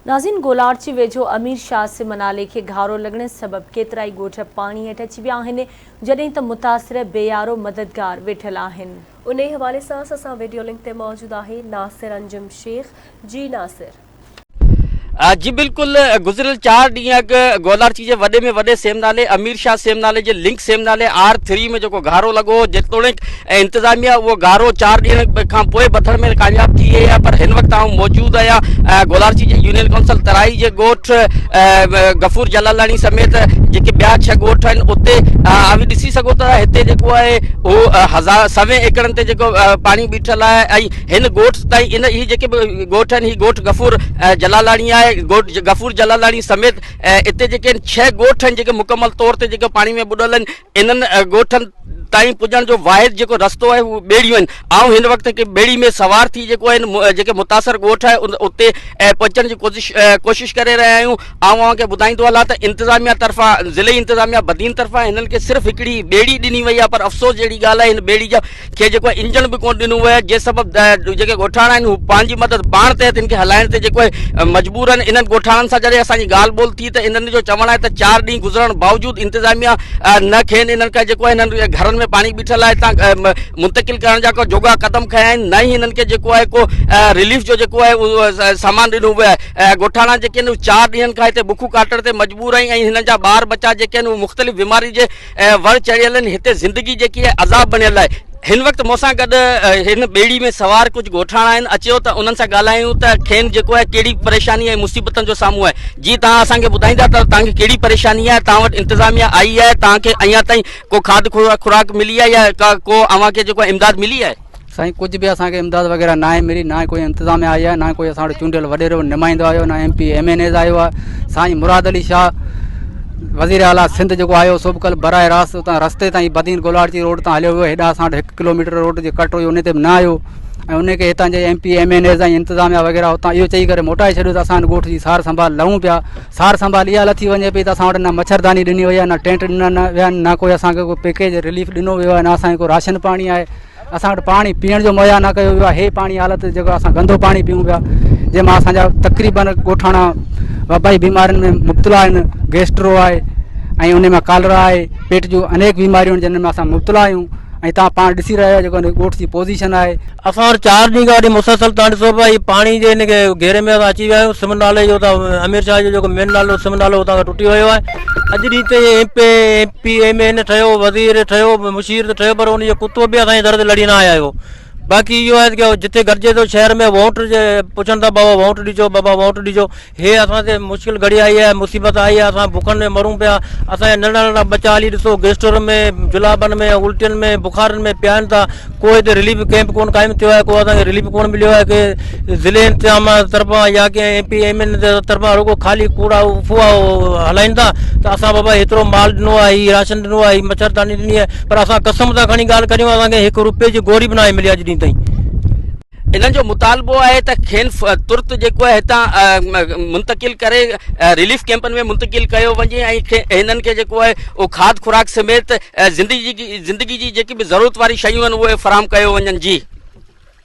ناظرين گولاڙچي ويجهو امير شاهه سم نالي کي گهارو لڳڻ سبب ڪيترائي ڳوٺ پاڻي هيٺ اچي ويا آهن جڏهن ته متاثر بي يارو مددگار ويٺل آهن. انهي حوالي سان اسان سان وڊيو لنڪ تي موجود آهي ناصر انجم شيخ جي ناصر. جي بلڪل گذريل چار ڏينهن اڳ گولاڙچي جي وڏي ۾ وڏي سيم نالي امير شاهه سيم نالي جي لنڪ سيم نالي آر ٿري ۾ جيڪو گهارو لڳو هو جيتوڻيڪ انتظاميا اهو گهارو چار ڏينهن کان پوء ٻڌڻ ۾ ڪامياب ٿي وئي آهي پر هن وقت آئون موجود آهيان گولاڙچي جي يونين ڪائونسل ترائي جي ڳوٺ غفور جلالاڻي سميت جيڪي ٻيا ڇهه ڳوٺ آهن اتي اوهين ڏسي سگهو ٿا هتي جيڪو آهي اهو هزار سوين ايڪڙن تي جيڪو پاڻي بيٺل آهي ۽ هن ڳوٺ تائين ان هي جيڪي به ڳوٺ آهن هي ڳوٺ غفور جلالاڻي آهي ڳوٺ غفور جلالاڻي سميت اتي جيڪي آهن ڇهه ڳوٺ آهن جيڪي مڪمل طور تي جيڪي پاڻي ۾ ٻڏل آهن انهن ڳوٺن تائين پڄڻ جو واحد جيڪو رستو آهي اهو ٻيڙيون آهن آئون هن وقت هڪ ٻيڙي ۾ سوار ٿي جيڪو آهن جيڪي متاثر ڳوٺ آهي اتي پهچڻ جي ڪوشش ڪوشش ڪري رهيا آهيون آئون اوهان کي ٻڌائيندو هلان ته انتظاميا طرفان ضلعي انتظاميا بدين طرفان هنن کي صرف هڪڙي ٻيڙي ڏني وئي آهي پر افسوس جهڙي ڳالهه آهي هن ٻيڙي جا کي جيڪو آهي انجڻ به ڪونه ڏنو ويو آهي جنهن سبب جيڪي ڳوٺاڻا آهن هو پنهنجي مدد پاڻ تحت ان کي هلائڻ تي جيڪو آهي مجبور آهن انهن ڳوٺاڻن سان جڏهن اسان جي ڳالهه ٻولهه ٿي ته انهن جو چوڻ آهي ته چار ڏينهن گذرڻ باوجود انتظاميا نه کين انهن کان جيڪو آهي انهن گهرن ۾ پاڻي بيٺل آهي تان منتقل ڪرڻ جا ڪو جوڳا قدم کنيا آهن نه ئي انهن کي جيڪو آهي ڪو رليف جو جيڪو آهي اهو سامان ڏنو ويو آهي ڳوٺاڻا جيڪي آهن چار ڏينهن کان هتي بکون ڪاٽڻ تي مجبور آهن ۽ هنن جا ٻار ٻچا جيڪي آهن اهي مختلف بيماري جي ۽ ور چڙهيل آهن هتي زندگي جيڪي آهي عذاب بڻيل آهي هن وقت مون سان گڏ هن ٻيڙي ۾ سوار ڪجهه ڳوٺاڻا آهن اچيو ته انهن سان ڳالهايون ته کين جيڪو آهي ڪهڙي پريشاني ۽ مصيبتن جو سامهون آهي جي توهان اسان کي ٻڌائيندا ته توهان کي ڪهڙي پريشاني آهي توهان وٽ انتظاميا آئي آهي توهان کي اڃا تائين ڪو کاڌ خوراڪ ملي آهي يا ڪو اوهان کي جيڪو امداد ملي آهي سائين ڪجهه به اسان کي امداد وغيره ناهي ملي نه ڪوئي انتظاميا آئي آهي نه ڪوئي اسان وٽ چونڊيل وڏيرو نمائندو آيو نه M P M N As آيو آهي سائين مراد علي شاهه وزير اعليٰ سنڌ جيڪو آيو سو به ڪل براه راست اتان رستي تان ئي بدين گولاڙچي روڊ تان هليو ويو هيڏا اسان وٽ هڪ ڪلوميٽر روڊ جي ڪٽ هئي ان تي به نه آيو ۽ ان کي هتان جي M P M N As ۽ انتظاميا وغيره اتان اهو چئي ڪري موٽائي ڇڏيو ته اسان ڳوٺ جي سار سنڀال لهون پيا سار سنڀال اها لٿي وڃي پئي ته اسان وٽ نه مڇرداني ڏني وئي آهي نه ٽينٽ ڏنا ويا آهن نه ڪوئي اسان کي ڪو پيڪيج رليف ڏنو ويو آهي نه اسان کي ڪو راشن پاڻي آهي اسان وٽ پاڻي پيئڻ جو مهيا نه ڪيو ويو آهي هي پاڻي حالت جيڪو اسان گندو پاڻي پيئون پيا جنهن مان اسان جا تقريبن ڳوٺاڻا وبائي بيمارين ۾ مبتلا آهن گيسٽرو آهي ۽ ان مان ڪالرا آهي پيٽ جون انيڪ بيماريون آهن جن ۾ اسان مبتلا آهيون ۽ تان پاڻ ڏسي رهيا آهيو جيڪو ڳوٺ جي پوزيشن آهي. اسان وٽ چار ڏينهن کان وٺي مسلسل تان ڏسو پيا هي پاڻي جي هن گهيري ۾ اسان اچي ويا آهيون سم نالي جو ته امير شاهه جو جيڪو مين نالو سم نالو اتان کان ٽٽي ويو آهي اڄ ڏينهن تائين M P M P M N ٺهيو وزير ٺهيو مشير ته ٺهيو پر ان جو ڪتو به اسان جي در تي لڙي نه آيو آهي باقي اهو آهي ته جتي گڏجي ٿو شهر ۾ ووٽ جي پڇن ٿا بابا ووٽ ڏجو بابا ووٽ ڏجو هي اسان تي مشڪل گهڙي آئي آهي مصيبت آئي آهي اسان بکن ۾ مرون پيا اسان جا ننڍا ننڍا ٻچا هلي ڏسو گيسٽر ۾ جلابن ۾ الٽين ۾ بخارن ۾ پيا آهن ٿا ڪو هتي رليف ڪئمپ ڪونه قائم ٿيو آهي ڪو اسان کي رليف ڪونه مليو آهي ڪي ضلعي انتظاميا طرفان يا ڪنهن ايم پي ايم اين طرفان رڳو خالي ڪوڙا افواهه هلائين ٿا ته اسان بابا هيترو مال ڏنو آهي هي راشن ڏنو آهي هي مڇرداني ڏني آهي پر اسان قسم سان کڻي ڳالهه ڪريون اسان کي هڪ روپئي جي گوري به ناهي ملي اڄ ڏينهن تائين. انهن جو مطالبو آهي ته کين ترت جيڪو آهي هتان منتقل ڪري رليف ڪئمپن ۾ منتقل ڪيو وڃي ۽ هنن کي جيڪو آهي اهو کاڌ خوراڪ سميت زندگي زندگي جي جيڪي به ضرورت واري شيون آهن اهي فراهم ڪيو وڃن جي.